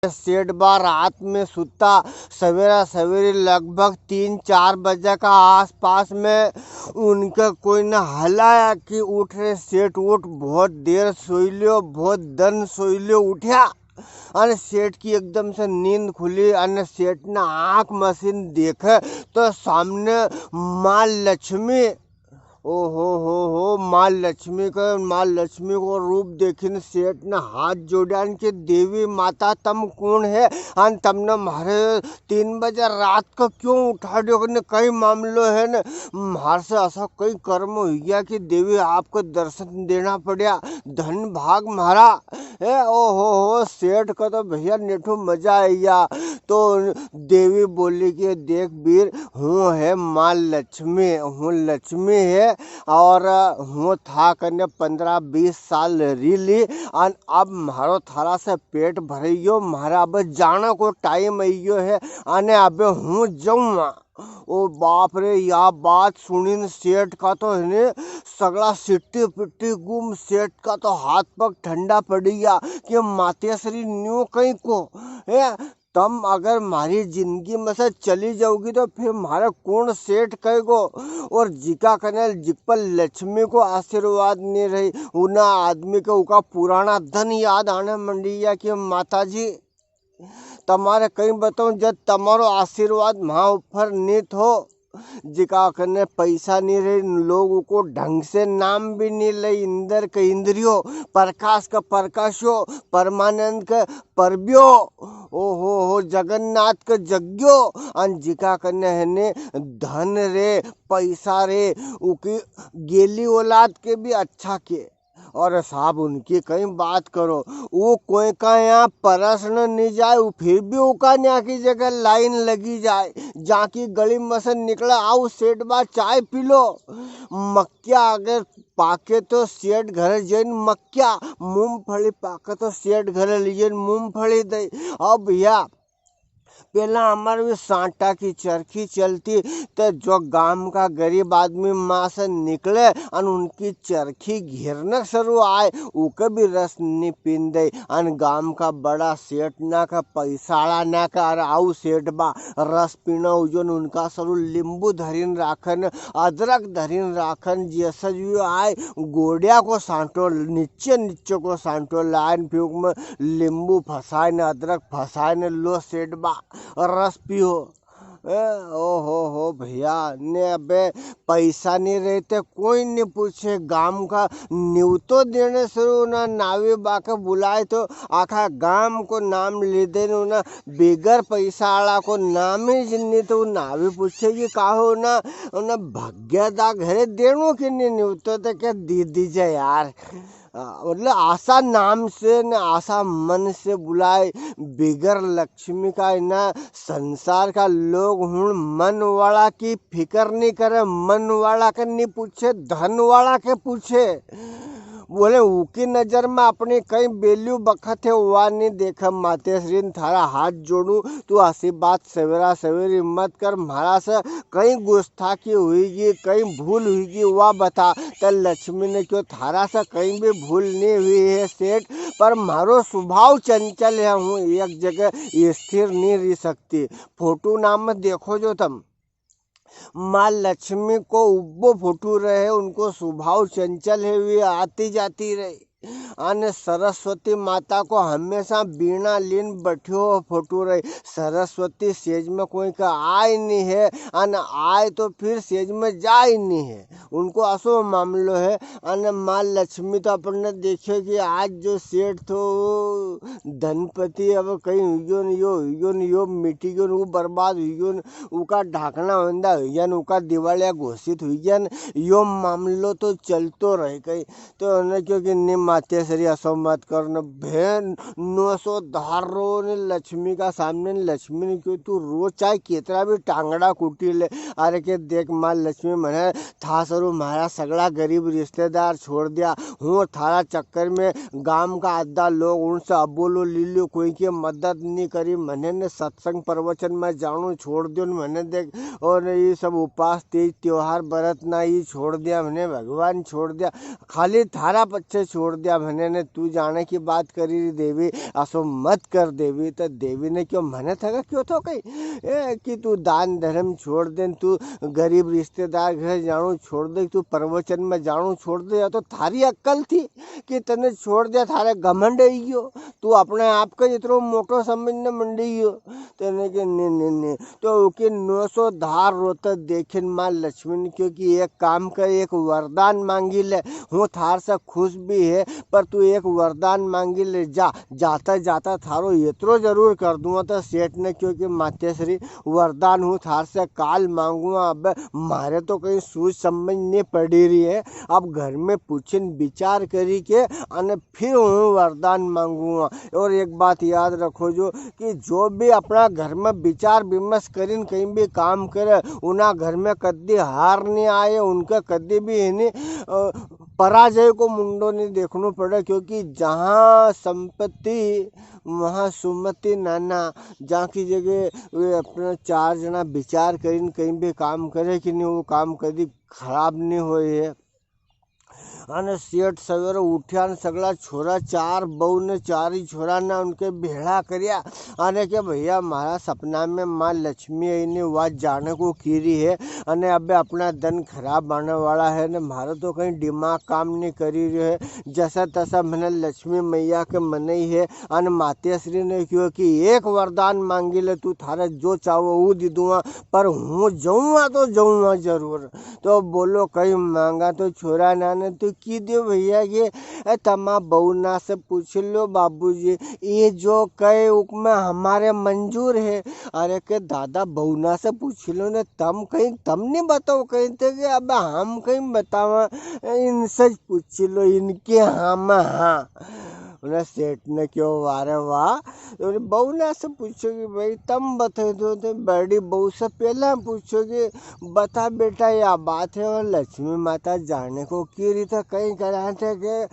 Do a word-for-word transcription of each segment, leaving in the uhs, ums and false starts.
सेठ बा रात में सुता, सवेरा सवेरे लगभग तीन चार बजे का आसपास में उनके कोई ने हलाया कि उठ रे सेठ उठ, बहुत देर सोई लियो, बहुत दन सोई लियो, उठ्या। अने सेठ की एकदम से नींद खुली अने सेठ ने आंख मसीन देखे तो सामने माँ लक्ष्मी। ओ हो हो हो, माँ लक्ष्मी का, माँ लक्ष्मी को रूप देखिन सेठ ने हाथ जोड़्या ने के, "देवी माता, तम कौन है? अन तमने म्हारे तीन बजे रात को क्यों उठाड़्यो ने, कई मामलो है ने? म्हार से ऐसा कई कर्म हुई गया कि देवी आपको दर्शन देना पड़्या। धन भाग म्हारा।" ए, ओ हो हो, सेठ का तो भैया नेठू मजा आई गया। तो देवी बोली कि, "देख बीर, हूँ है माँ लक्ष्मी, हूँ लक्ष्मी है और हूँ था कने पन्द्रह बीस साल री ली, अन अब म्हारो थारा से पेट भरई गयो, म्हारा अब जाने को टाइम आई गयो है, अने अब हूँ जाऊँ।" ओ बाप रे, या बात सुनीन सेठ का तो है ने सगळा सिट्टी पिट्टी गुम, सेठ का तो हाथ पग ठंडा पड़ी गया कि मातेश्वरी न्यू कई को है, तम अगर म्हारी जिंदगी में से चली जाओगी तो फिर म्हारा कौन सेठ कहेगो? और जिका कने जिक पर लक्ष्मी को आशीर्वाद नी रही, उना आदमी के उका पुराना धन याद आने मंडी गया कि माता जी, तमारे कई बताऊं, जद तमारो आशीर्वाद म्हा ऊपर नी थो, जिका कने पैसा नी रहे, लोग उको ढंग से नाम भी नी ले, इंद्र के इंद्रियो, प्रकाश का प्रकाशो, परमानंद के परब्यो, ओ हो हो, जगन्नाथ के जग्यो, अन जिका कने है ने धन रे, पैसा रे, उकी गेली औलाद के भी अच्छा के। अरे साहब, उनकी कई बात करो, वो कोई का यहाँ परसण नी जाए, वो फिर भी उका न्या की जगह लाइन लगी जाए, जाकी गली में से निकले, "आओ सेठ बा, चाय पी लो।" मक्या अगर पाके तो सेठ घर जैन मक्या, मूंगफली पाके तो सेठ घर ले जैन मूंगफली दे। अब भैया, पेला हमारे भी सांटा की चरखी चलती, तो जो गाम का गरीब आदमी माँ से निकले अन उनकी चरखी घेरने शुरू आए, उके भी रस नी पीन दे। अन गाम का बड़ा सेठ ना का, पैसाला ना का, अरे आओ सेठ बा, रस पीना उजो न उनका सरू लींबू धरीन राखन, अदरक धरीन राखन, जैसे जो आए, गोड़िया को सांटो, नीचे नीचे को सांटो लाइन, फिर उकमें लींबू फंसाए ने, अदरक फंसाए ने, लो सेठ बा, रस पियो। ए, ओ हो हो भैया, ने अबे पैसा नी रहे ते कोई नी पूछे, गाम का न्यूतो देने शुरू ना, नावी बा के बुलाए तो आखा गाम को नाम ले दे नु ना, बिगर पैसा वाला को नाम ही जिन्नी तो नावी पूछे कि काहो ना, उन्हें भाग्या दा घरे देनो कि नी, न्यूतो तो क्या दी दीजे यार। आ, मतलब आशा नाम से न आशा मन से बुलाए, बिगर लक्ष्मी का इना संसार का लोग हुण मन वाला की फिकर नी करे, मन वाला के नी पूछे, धन वाला के पूछे। बोले, उकी नजर में अपनी कई बेल्यू बखत है, वा नी देखे। मातेश्री ने थारा हाथ जोड़ू, तू असी बात सवेरा सवेरी मत कर, म्हारा से कई गुस्ताखी हुईगी, कई भूल हुईगी, वा बता। तो लक्ष्मी ने क्यो, थारा से कई भी भूल नी हुई है सेठ, पर म्हारो स्वभाव चंचल है, हूँ एक जगह स्थिर नी रह सकती। फोटो नाम में देखो जो तम, माँ लक्ष्मी को उब्बो फोटो रहे, उनको स्वभाव चंचल है, वे आती जाती रहे। अने सरस्वती माता को हमेशा बीणा लीन बैठ्यो फोटो रहे। सरस्वती सेज में कोई का आय नी है, अने आय तो फिर सेज में जाय नी है। उनको असो मामलो है। अने माँ लक्ष्मी तो अपन ने देखे कि आज जो सेठ थो धनपति, अब कई हुई गयो न, यो हुई गयो न, यो मिटी गयो न, वो बर्बाद हुई गयो न, उका ढाकना वंदा हुई गया न, उका दिवालिया घोषित हुई गया न, यो मामलो तो चलतो रहे कई। तो उन्हें क्यो कि नी मातेश्री असो मत कर न, भेन नौ सौ धारो ने लक्ष्मी का सामने न, लक्ष्मी ने क्यो तू रो चाहे कितरा भी टांगड़ा कूटी ले। अरे के देख माँ लक्ष्मी, मने था सरू म्हारा सगळा गरीब रिश्तेदार छोड़ दिया, हूँ थारा चक्कर में गाम का आधा लोग उनसे अबोलो ली लियो, कोई की मदद नी करी, मने ने सत्संग प्रवचन में जाणू छोड़ दियो न, मने देख और ये सब उपास तीज त्योहार बरतना ही छोड़ दिया, मने भगवान छोड़ दिया, खाली थारा पच्छे छोड़ दिया म्हने ने तू जाने की बात करी री देवी, असो मत कर देवी। तो देवी ने क्यो म्हने थका क्यो थो कई, ए, कि तू दान धर्म छोड़ दे, तू गरीब रिश्तेदार घर जाणो छोड़ दे, तू प्रवचन में जाणो छोड़ दे, या तो थारी अक्कल थी कि तने छोड़ दिया, थारे घमंड आई गयो, तू अपने आप का जितरो मोटो समझने मंडी गयो। तने के ने, ने, ने। तो उके नौ सौ धार रोता देखिन माँ लक्ष्मी ने क्यो कि एक काम कर, एक वरदान मांगी ले, हूँ थार से खुश भी है, पर तू एक वरदान मांगी ले, जा, जाता जाता थारो इतरो जरूर कर दूंगा। तो सेठ ने क्यो कि मातेश्री, वरदान हूँ थार से काल मांगूंगा, अब म्हारे तो कई सूझ समझ नी पड़ी री है। अब घर में पूछिन विचार करी के अने फिर हूँ वरदान मांगूंगा। और एक बात याद रखो जो कि जो भी अपना घर में विचार विमर्श करीन कई भी काम करे, उना घर में कदी हार नी आए, उनके कदी भी है नी, अ, पराजय को मुंडो नी देखनो पड़े, क्योंकि जहाँ संपत्ति वहाँ सुमति नाना, जहाँ की जगह वे अपना चार जना विचार करीन कई भी काम करे कि नी, वो काम कदी खराब नी होए है। अने सेठ सवेरे उठ्या ने सगला छोरा, चार बहू ने चार ही छोरा ने उनके भेळा कर्या। अने के, "भैया, म्हारा सपना में माँ लक्ष्मी आई ने वा जाने को की री है, अने अबे अपना दन खराब आने वाला है ने म्हारो तो कई दिमाग काम नी करी रह्यो है। जसा तसा मने लक्ष्मी मैया के मनई है, अने मातेश्री ने क्यो कि एक वरदान मांगी ले, तू थारे जो चावो वो दी दूंगा, पर हूँ जाऊंगा तो जाऊंगा जरूर।" तो बोलो, "कई मांगा?" तो छोरा ना ने तो की दियो भैया के, "ए, तमा बहू ना से पूछ लो बाबूजी, ये जो कहे उकमें हमारे मंजूर है।" अरे के, "दादा, बहू ना से पूछ लो ने, तम कई, तम नी बताओ।" कई तो के, "अब हम कई बतावा, इनसे ज पूछ लो, इनके हाँ में हाँ।" उन्हें सेठ ने क्यो, "वारे वाह।" तो बहू ना से पूछो कि, "भाई, तम बताई दो।" तो बड़ी बहू से पहला पूछो कि, "बता बेटा, या बात है और लक्ष्मी माता जाने को की री तो कई करा थे के, अ,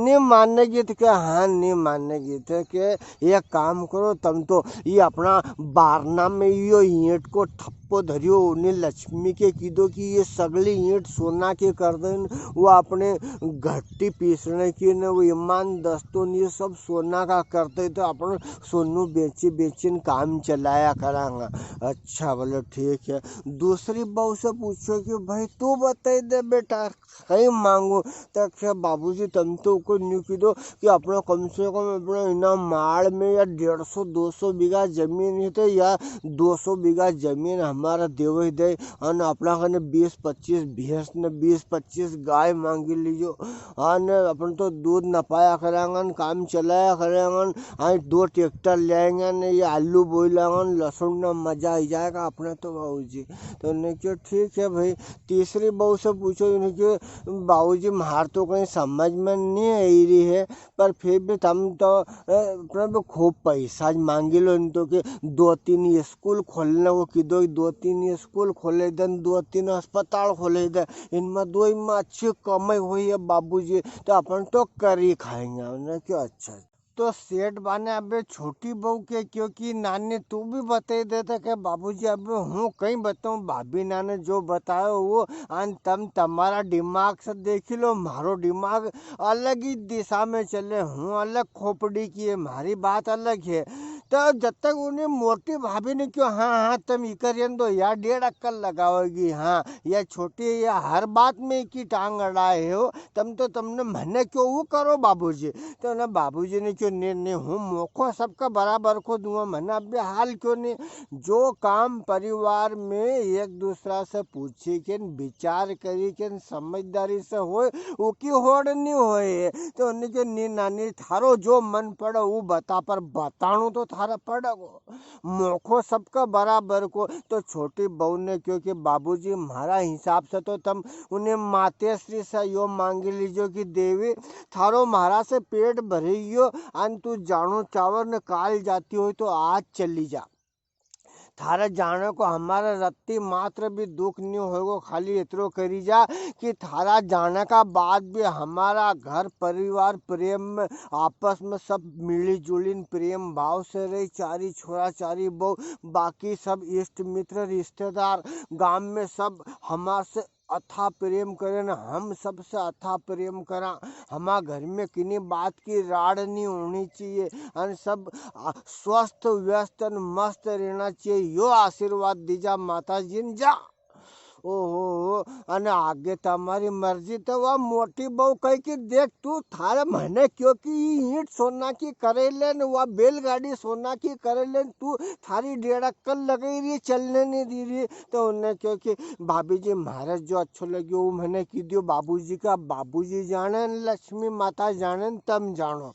नी मानेगी?" तो के, "हाँ, नी मानेगी।" तो के, "एक काम करो, तम तो ये अपना बारना में यो ईंट को ठप्पो धरियो, उन्हें लक्ष्मी के की दो कि ये सगली ईंट सोना के कर दे, वो अपने घट्टी पीसने की ने, वो ईमान दस्तो ने, ये सब सोना का करते, तो अपन सोनू बेची बेची ने काम चलाया करांगा।" "अच्छा, बोलो ठीक है।" दूसरी बहू से पूछो कि, "भाई, तू बताई दे बेटा, कई मांगू?" तो के, "बाबूजी, तम तो को न्यू की दो कि अपना कम से कम अपना इना माल में या डेढ़ सौ दो सौ बीघा जमीन है, तो या दो सौ बीघा जमीन हमारा देवे दे, अन अपना कने बीस पच्चीस भैंस ने बीस पच्चीस गाय मांगी लीजो, अन अपन तो दूध नपाया करांगा, काम चलाया करांगा, आई दो ट्रैक्टर ले आएंगे ने, ये आलू बोई लांगा, लहसुन ना मजा आई जाएगा अपने तो बाबूजी।" तो उन्हें क्यो, "ठीक है भाई।" तीसरी बहू से पूछो, उन्हें क्यो, "बाबूजी, म्हार तो कई समझ में नी आई री है, पर फिर भी तम तो, अ, अपने भी खूब पैसा ज मांगी लो, इन तो के दो तीन स्कूल खोलने को की दो, दो तीन स्कूल खोले दे, दो तीन अस्पताल खोले दे, इनमें दो, इनमें अच्छी कमाई हुई है बाबूजी, तो अपन तो कर ही खाएंगे।" उन्हें क्यो, "अच्छा।" तो सेठ बा ने अबे छोटी बहू के क्यो कि, "नानी, तू भी बताई दे।" तो के, "बाबूजी, अबे हूँ कई बताऊँ, भाभी ना ने जो बतायो वो, अन तम तमारा दिमाग से देखी लो, म्हारो दिमाग अलग ही दिशा में चले, हूँ अलग खोपड़ी की है, म्हारी बात अलग है।" तो जब तक उन्हें मोटी भाभी ने क्यो, "हाँ, हाँ, तम इकर रेन दो, या डेढ़ अक्कल लगावेगी, हाँ, या छोटी, या हर बात में की टांग अड़ाए हो, तम तो, तमने म्हने क्यो वो करो बाबूजी।" तो ना बाबूजी ने क्यो, "नी, नी, हूँ मोखो सबका बराबर को दूंगा, म्हने अबे हाल क्यो नी।" जो काम परिवार में एक दूसरा से पूछी के, विचार करी के, समझदारी से होए, उकी होड़ नी होए। तो उन्हें क्यो, "नी नानी, थारो जो मन पड़े वो बता, पर बताणो तो थारा पड़ेगो। मोखो सबका बराबर को।" तो छोटी बहू ने क्यो कि, "बाबूजी, म्हारा हिसाब से तो तम उन्हें मातेश्री से यो मांगी लीजो कि देवी, थारो म्हारा से पेट भरी गयो, अन तू जानो चावर ने काल जाती होय तो आज चली जा। थारे जाने को हमारे रत्ती मात्र भी दुख नी होएगो, खाली इतरो करी जा कि थारा जाने का बाद भी हमारा घर परिवार प्रेम में, आपस में सब मिली जुली न प्रेम भाव से रही, चारी छोरा चारी बहू, बाकी सब इष्ट मित्र रिश्तेदार गांव में सब हमार से अथा प्रेम करे न हम सबसे अथा प्रेम करा। हमा घर में किनी बात की राड़ नी होनी चाहिए। अन सब, आ, स्वस्थ, व्यस्त अन मस्त रहना चाहिए। यो आशीर्वाद दीजा माता जी ने जा। ओहो, अने आगे तमारी मर्जी। तो वा मोटी बहू कही कि देख तू, थारे म्हने क्यो कि ई ईंट सोना की करे ले न, वा बैलगाड़ी सोना की करे ले न, तू थारी डेढ़ अक्कल लगाई री, चलने नी दी री। तो उनने क्यो कि भाभी जी, म्हारे जो अच्छो लग्यो, वो म्हने की दियो बाबूजी का, बाबूजी जाने न लक्ष्मी माता जाने न तम जानो।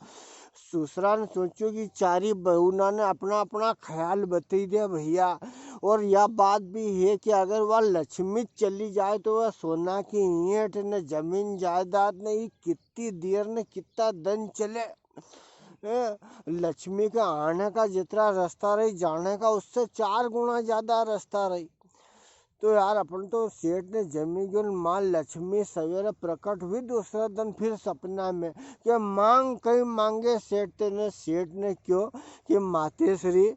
ससुरा ने सोच्यो कि चारी बहुना ने अपना अपना ख्याल बतई दिया भैया। और या बात भी है कि अगर वा लक्ष्मी चली जाए तो वा सोना की ईंट ने जमीन जायदाद ने ई कित्ती देर ने कित्ता दन चले। ए, लक्ष्मी के आने का जितरा रास्ता रही, जाने का उससे चार गुणा ज्यादा रास्ता रही। तो यार, अपन तो सेठ ने जमी गयो न, माँ लक्ष्मी सवेरे प्रकट हुई दूसरा दिन फिर सपना में, के मांग कई मांगे सेठ तेने। सेठ ने क्यो कि मातेश्री,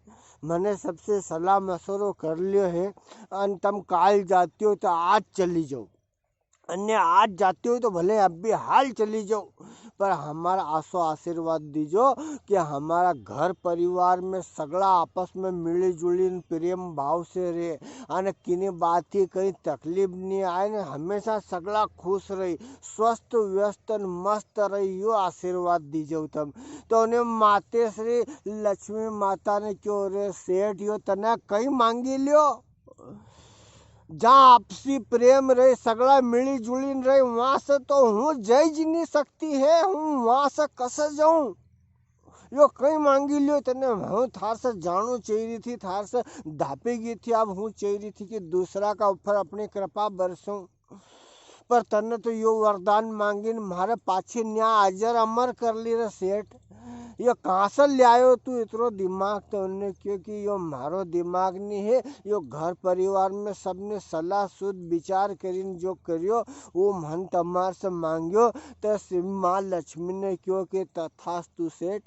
मने सबसे सलाह मशवरो कर लियो है, अन तम काल जाती हो तो आज चली जाओ, अन्य आज जाती हो तो भले अब भी हाल चली जाओ, पर हमारा आसो आशीर्वाद दीजो कि हमारा घर परिवार में सगळा आपस में मिली जुली न प्रेम भाव से रे, अने किनी बात की कई तकलीफ नी आए न हमेशा सगळा खुश रही, स्वस्थ व्यस्त न मस्त रही, यो आशीर्वाद दीजो तम। तो उन्हें मातेश्री लक्ष्मी माता ने क्यो, रे सेठ, यो तने कई मांगी लियो? जहाँ आपसी प्रेम रहे, सगळा मिली जुली न रहे, वहां से तो हूँ जई ज नी सकती है, हूँ वहां से कसे जाऊं? यो कई मांगी लियो तने, हूँ थार से जाणो चाहिए थी, थार से धापी गई थी, अब हूँ चाहिए थी कि दूसरा का ऊपर अपनी कृपा बरसूं। पर तन्ने तो यो वरदान मांगी न म्हारे पाछे न्या अजर अमर कर ली रे सेठ। यो कहाँ से ल्यायो तू इतरो दिमाग? तो उनने क्यो कि यो म्हारो दिमाग नी है, यो घर परिवार में सबने सलाह सुध विचार करीन जो करियो, वो मन तमार से मांग्यो। तो श्री माँ लक्ष्मी ने क्यो कि तथास्तु सेठ,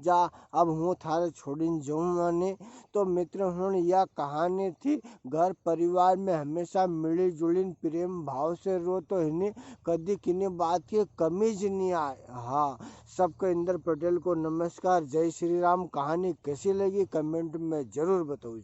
जा, अब हूँ थारे छोड़ीन जाऊँ माने। तो मित्र हुण, या कहानी थी। घर परिवार में हमेशा मिली जुलीन प्रेम भाव से रो तो हिनी कदी किनी बात की कमी ज नी आए। हाँ, सबको इंद्र पटेल को नमस्कार, जय श्री राम। कहानी कैसी लगी comment में जरूर बताओ।